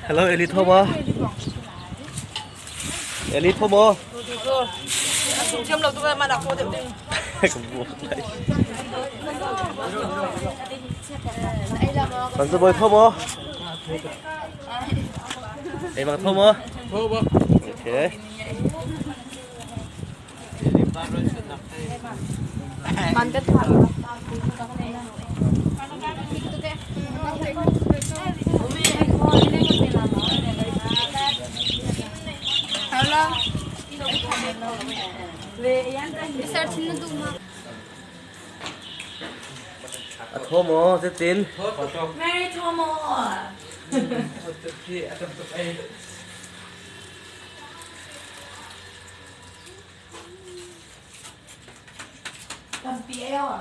Hello Eli Thoma. Eli Thoma. Thiam lo tu ma dak deuh ding. Kan boy Thoma. Ei mang Thoma. Okay. A tho maw zeitin? Mary tho maw? Tampi ei aw.